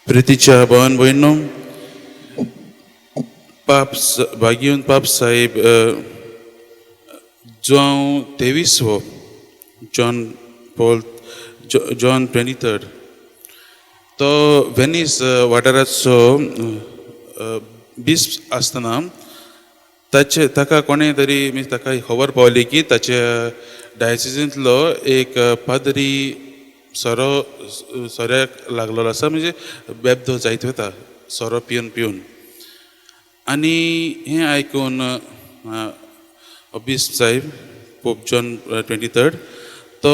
प्रितीच्या भावान भयणो, पाप भाग्यवंत पाप साहेब जावं तेवीसवो, जॉन पॉल, जॉन 23rd, तो वेनीस वाठाराचो बिस्प आसतना ताचे ताका कोणें तरी, मिन्स ताका खबर पावली की ताच्या डायसिजींतलो एक पाद्री सोरो सोऱ्याक लागलेलो आसा, म्हणजे बेब्दो जायत वता सोरो पिवन पिवन. आनी हें आयकून बिस्प साहेब पोप जॉन 23rd तो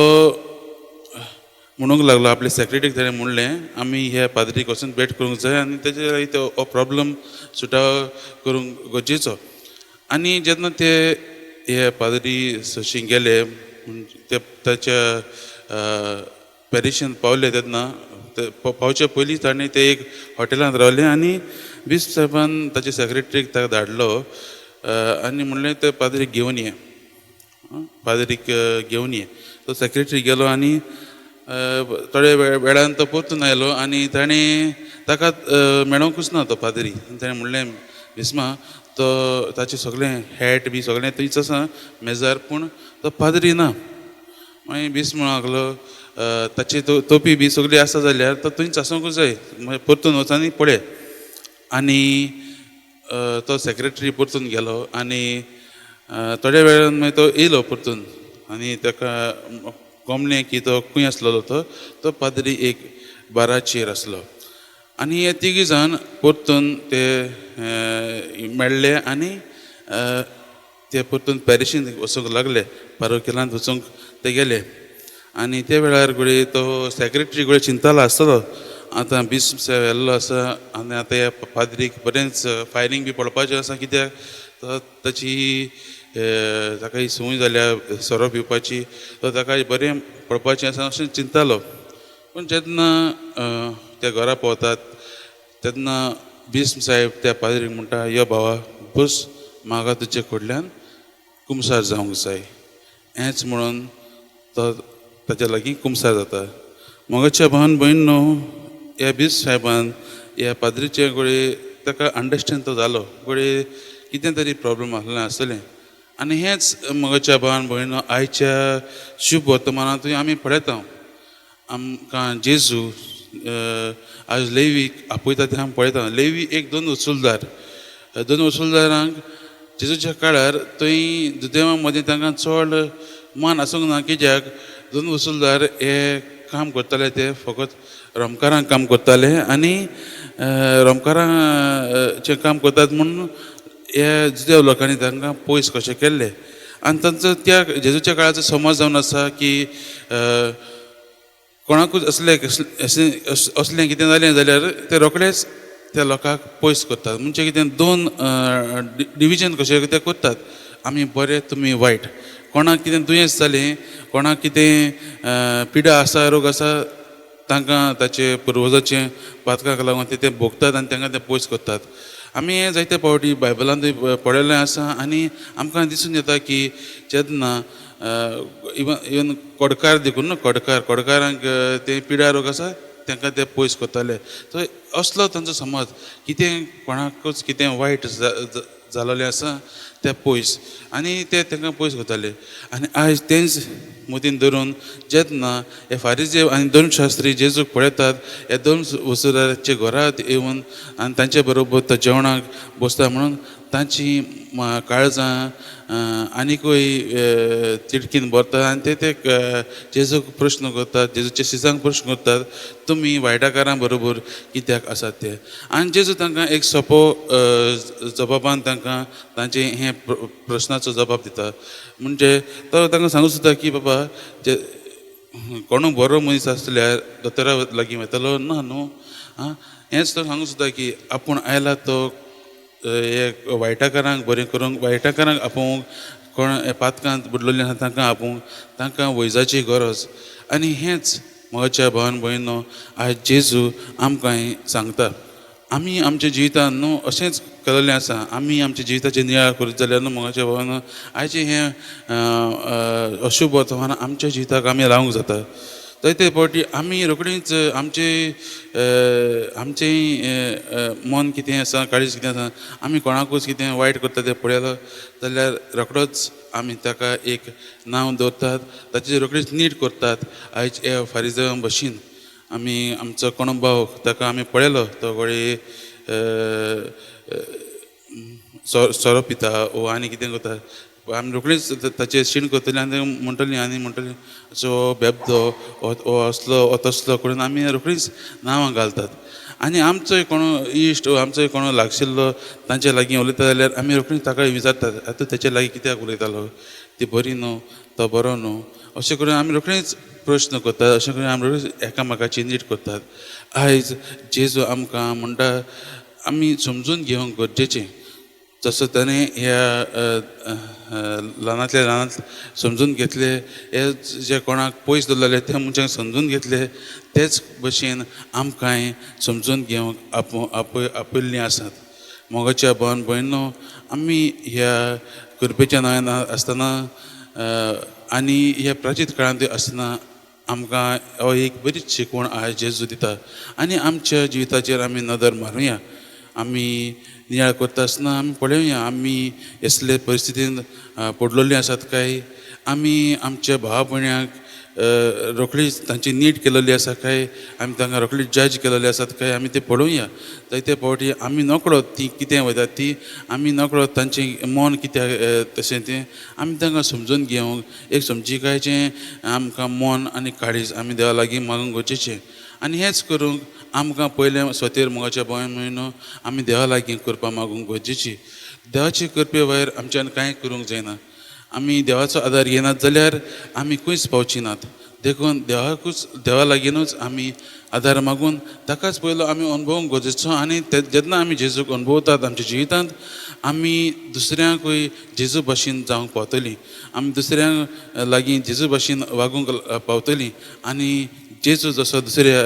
म्हणूंक लागलो आपले सेक्रेटरीक. ताणें म्हणलें, आमी ह्या पाद्रीक वचून भेट करूंक जाय आनी तेजे लागीं तो हो प्रॉब्लम सुटावो करूंक गरजेचो. आनी जेन्ना ते हे पाद्री सरशी गेले, ते ताच्या पॅरिशीन पावले तेन्ना, ते पावचे पयलीं ताणें ते एक हॉटेलांत रावले आनी बिस्प साहेबान ताच्या सेक्रेटरीक ताका धाडलो आनी म्हणलें, ते पाद्रीक घेवन ये, पाद्रीक घेवन ये. तो सेक्रेटरी गेलो आनी थोड्या वेळान तो परतून आयलो आनी ताणें ताका मेळोंकूच ना तो पाद्री. आनी ताणें म्हणलें, बिस्मा, तो ताचें सगळें हॅट बी सगळें थंयच आसा मेजार, पूण तो पाद्री ना. मागीर बिस्प म्हणूंक लागलो, ताची तोपी बी सगळी आसा जाल्यार तो थंयच आसूंकूच जाय, मागीर परतून वच आनी पळय. आनी तो सेक्रेटरी परतून गेलो आनी थोड्या वेळान मागीर तो येयलो परतून आनी ताका कोमलें की तो खंय आसलेलो. तो तो पाद्री एक बाराचेर आसलो आनी हे तिगूय जाण परतून ते मेळ्ळे आनी ते परतून पॅरिशीन वचूंक लागले, पारोकेलांत वचूंक ते गेले. आनी त्या वेळार घडये तो सेक्रेटरी घडये चिंतालो आसतलो, आतां बिस्प साहेब येल्लो आसा आनी आतां ह्या पाद्रीक बरेंच फायरींग बी पडपाचें आसा, कित्याक तो ताची ताका ही संवय जाल्या सोरो पिवपाची, तो ताका बरें पडपाचें आसा अशें चिंतालो. पूण जेन्ना त्या घरा पावतात तेन्ना बिस्प साहेब त्या पाद्रीक म्हणटा, यो भावा, बस, म्हाका तुजे कडल्यान कुमसार जावंक जाय. हेंच म्हणून तो ताच्या लागीं कुमसार जाता. मोगाच्या भावान भयण न्हू, ह्या बिस्प साहेबान ह्या पाद्रीचे घडये ताका अंडरस्टँड तो जालो, घडये कितें तरी प्रॉब्लम आसलें आसतलें. आनी हेंच मोगाच्या भावान भयण, आयच्या शुभ वर्तमानांतूय आमी पळयता. आमकां जेजू आज लेवीक आपयता तें आमी पळयता. लेवी एक दोन वसुलदार. दोन वसुलदारांक जेजूच्या काळार थंय जुदेवा मदीं तांकां चड मान आसूंक ना, कित्याक दोन वसुलदार हे काम करताले ते फकत रोमकारांक काम करताले आनी रोमकारांचें काम करतात म्हूण हे जुदेव लोकांनी तांकां पयस कशें केल्ले. आनी तांचो त्या जेजूच्या काळाचो समज जावन आसा की कोणाकूच असलें असलें कितें जालें जाल्यार ते रोखडेच त्या लोकांक पयस करतात, म्हणजे कितें दोन डिविजन कशें ते करतात, आमी बरे तुमी वायट. कोणाक कितें दुयेंस जालें, कोणाक कितें पिडा आसा, रोग आसा, तांकां ताचे पुर्वजाचें पातकाक लागून ते ते भोगतात आनी तांकां ते पयस करतात. आमी हें जायते फावटी बायबलांतूय पळयल्लें आसा आनी आमकां दिसून येता की जेन्ना इवन इवन कोडकार देखून न्हू, कोडकार, कोडकारांक ते पिडा रोग आसा, तांकां ते पयस करताले. सो असलो तांचो समज, कितें कोणाकूच कितें वायट जालोलें आसा ते पयस आनी ते तांकां पयस करताले. आनी आयज तेंच मतीन धरून जेन्ना हे फारीजे आनी दोन शास्त्री जेजूक पळयतात हे दोन वसुदाराच्या घरांत येवन आनी तांचे बरोबर तो जेवणाक बसता म्हणून तांची काळजां आनिकूय तिडकीन भरता आनी ते ते जेजूक प्रश्न करतात, जेजूच्या शिसांक प्रश्न करतात, तुमी वायटाकारां बरोबर कित्याक आसात ते. आनी जेजू तांकां एक सोंपो जबाबान तांकां तांचे हें प्रश्नाचो जबाब दिता. म्हणजे तो तांकां सांगूंक सोदता की बाबा, जे कोणू बरो मनीस आसल्यार दोतोरा लागीं वतलो ना न्हू. आं, हेंच तो सांगूंक सोदता की आपूण आयला तो हे वायटाकारांक बरें करूंक, वायटाकारांक आपोवंक, कोण पातकांत बुडलेले आसा तांकां आपोवंक, तांकां वैजाची गरज. आनी हेंच म्हज्या भावान भयणो, आयज जेजू आमकां सांगता. आमी आमच्या जिवितान न्हू अशेंच केलेलें आसा. आमी आमच्या जिविताचेर नियाळ करीत जाल्यार न्हू म्हज्या भावान, आयचें हें अशूभ वर्तमान आमच्या जिविताक आमी लावंक जाता. जायते फावटी आमी रोखडीच आमचे आमचें मन कितें आसा, काळीज कितें आसा, आमी कोणाकूच कितें वायट करता तें पळयलो जाल्यार रोखडोच आमी ताका एक नांव दवरतात, ताची रोखडीच नीट करतात. आयज हे फारिजांव भशेन आमी आमचो कोण भाव ताका आमी पळयलो तो घोडये सोरो पिता ओ आनी कितें करता, आमी रोखडीच ताचेर शीण करतली आनी म्हणटली आनी म्हणटली असो हो बेबदो हो असलो हो तसलो करून आमी रोखडीच नांवां घालतात. आनी आमचोय कोण इश्ट आमचोय कोण लागशिल्लो तांचे लागीं उलयता जाल्यार आमी रोखडीच ताका विचारतात, आतां तेचे लागीं कित्याक उलयतालो, ती बरी न्हू, तो बरो न्हू, अशें करून आमी रोखडीच प्रश्न करतात. अशें करून आमी रोखडीच एकामेकाची नीट करतात. आयज जेजू आमकां म्हणटा आमी समजून घेवंक गरजेचें, जसो ताणें ह्या ल्हानांतल्या ल्हानांत समजून घेतले, हे जे कोणाक पयस दवरलेले त्या मनशांक समजून घेतले, तेच भशेन आमकांय समजून घेवंक आपयल्लीं आसात. मोगाच्या भावन भयणो, आमी ह्या कृपेच्या नांवान आसतना आनी ह्या प्राचीत काळांत आसतना आमकां हो एक बरीच शिकवण आयज जेजू दिता आनी आमच्या जिविताचेर आमी नदर मारुया. आमी नियाळ करता आसतना आमी पळोवया आमी असले परिस्थितीन पडलेली आसात काय, आमी आमच्या भावा भयण्यांक रोखडीच तांची नीट केलेली आसा काय, आमी तांकां रोखडीच जज केलेली आसात काय, आमी तें पळोवया. जायते फावटी आमी नकळत ती कितें वयतात ती आमी नकळत तांचें मन कित्याक तशें तें आमी तांकां समजून घेवंक एक समजिकायचें आमकां मन आनी काळीज आमी देवा लागीं मागूंक गरजेचें. आनी हेंच करूंक आमकां पयलें सोतेर मोगाच्या भंय म्हयनो आमी देवा लागीं करपा मागूंक गरजेची. देवाची कृपे भायर आमच्यान कांय करूंक जायना. आमी देवाचो आदार घेनात जाल्यार आमी खंयच पावची नात. देखून देवाकूच देवा लागींनूच आमी आदार मागून ताकाच पयलो आमी अणभवूंक गरजेचो. आनी ते जेन्ना आमी जेजूक अणभवतात आमच्या जिवितांत आमी दुसऱ्यांकूय जेजू भाशेन जावंक पावतलीं, आमी दुसऱ्यांक लागीं जेजू भाशेन वागूंक पावतलीं. आनी जेजू जसो दुसऱ्या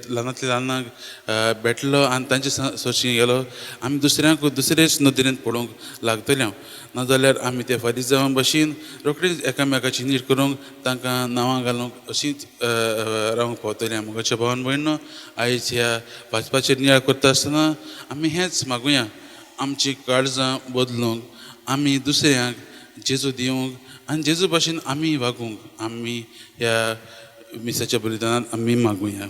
ल्हानांतल्या ल्हानांक भेटलो आनी तांचे सोशी गेलो, आमी दुसऱ्यांक दुसरेच नदरेन पळोवंक लागतले. नाजाल्यार आमी ते फारिजांव भशेन रोखडीच एकामेकाची नीट करूंक तांकां नांवां घालूंक अशींच रावंक पावतलीं. मोगाच्या भावन भयणो, आयज ह्या वाचपाचेर नियाळ करता आसतना आमी हेंच मागुया, आमची काळजां बदलूंक, आमी दुसऱ्यांक जेजू दिवंक आनी जेजू भाशेन आमी वागूंक आमी ह्या मिसाच्या बलिदानान आमी मागुया.